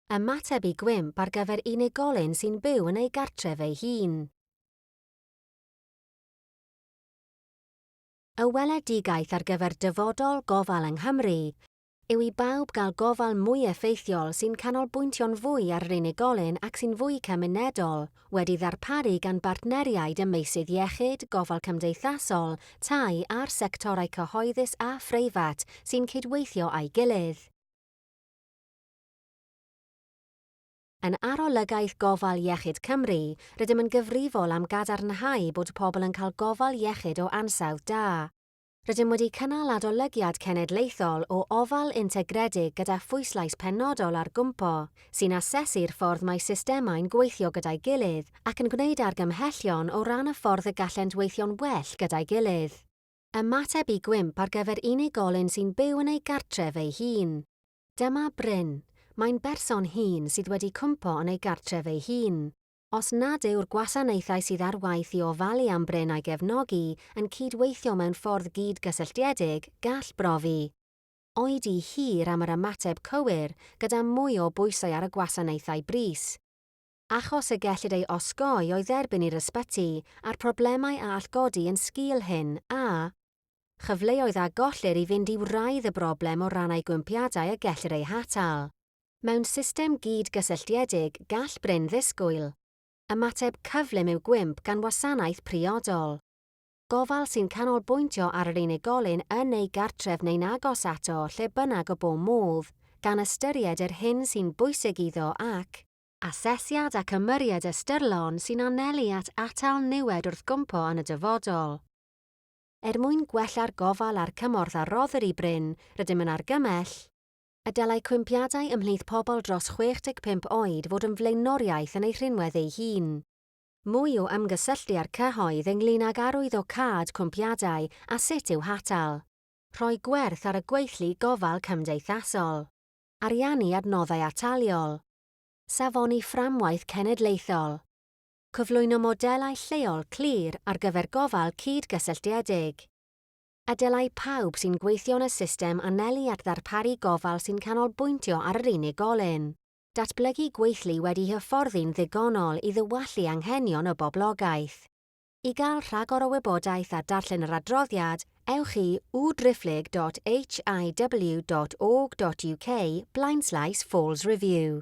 Ymateb i gwymp ar gyfer unigolyn sy'n byw yn ei gartref ei hun. Y weledigaeth ar gyfer dyfodol gofal yng Nghymru yw i bawb gael gofal mwy effeithiol sy'n canolbwyntio'n fwy ar yr unigolyn ac sy'n fwy cymunedol, wedi ddarparu gan bartneriaid ym meysydd iechyd, gofal cymdeithasol, tai a'r sectorau cyhoeddus a phreifat sy'n cydweithio â'i gilydd. Yn Arolygaeth Gofal Iechyd Cymru, rydym yn gyfrifol am gadarnhau bod pobl yn cael gofal iechyd o ansawdd da. Rydym wedi cynnal adolygiad cenedlaethol o ofal integredig gyda phwyslais penodol ar gwmpo, sy'n asesu'r ffordd mae systemau'n gweithio gyda'i gilydd ac yn gwneud argymhellion o ran y ffordd y gallent weithio'n well gyda'i gilydd. Ymateb i gwymp ar gyfer unigolyn sy'n byw yn ei gartref ei hun. Dyma Bryn. Mae'n berson hŷn sydd wedi cwympo yn ei gartref ei hun. Os nad yw'r gwasanaethau sydd ar waith i ofalu am Bryn a'i gefnogi yn cyd-weithio mewn ffordd gyd-gysylltiedig, gall brofi oedi hir am yr ymateb cywir gyda mwy o bwysau ar y gwasanaethau brys. Achos y gellid ei osgoi o'i dderbyn i'r ysbyty a'r problemau a all godi yn sgil hyn, a. Chyfleoedd a gollir i fynd i wraidd y broblem o ran ei gwympiadau y gellir eu hatal. Mewn system gyd-gysylltiedig, gall Bryn ddisgwyl. Ymateb cyflym i'w gwymp gan wasanaeth priodol. Gofal sy'n canolbwyntio ar yr unigolyn yn ei gartref neu'n agos ato lle bynnag y bo modd, gan ystyried yr hyn sy'n bwysig iddo ac. Asesiad ac ymyriad ystyrlon sy'n anelu at atal niwed wrth gwympo yn y dyfodol. Er mwyn gwella'r gofal a'r cymorth a roddir i Bryn, rydym yn argymell, y dylai cwympiadau ymhlith pobl dros 65 oed fod yn flaenoriaeth yn eu rhinwedd eu hun. Mwy o ymgysylltu â'r cyhoedd ynglŷn ag arwyddocâd cwympiadau a sut i'w hatal. Rhoi gwerth ar y gweithlu gofal cymdeithasol. Ariannu adnoddau ataliol. Safoni fframwaith cenedlaethol. Cyflwyno modelau lleol clir ar gyfer gofal cyd-gysylltiedig. A dylai pawb sy'n gweithio yn y system anelu at ddarparu gofal sy'n canolbwyntio ar yr unigolyn. Datblygu gweithlu wedi hyfforddi'n ddigonol i ddiwallu anghenion y boblogaeth. I gael rhagor o wybodaeth a darllen yr adroddiad, ewch i www.hiw.org.uk blaenslaes falls review.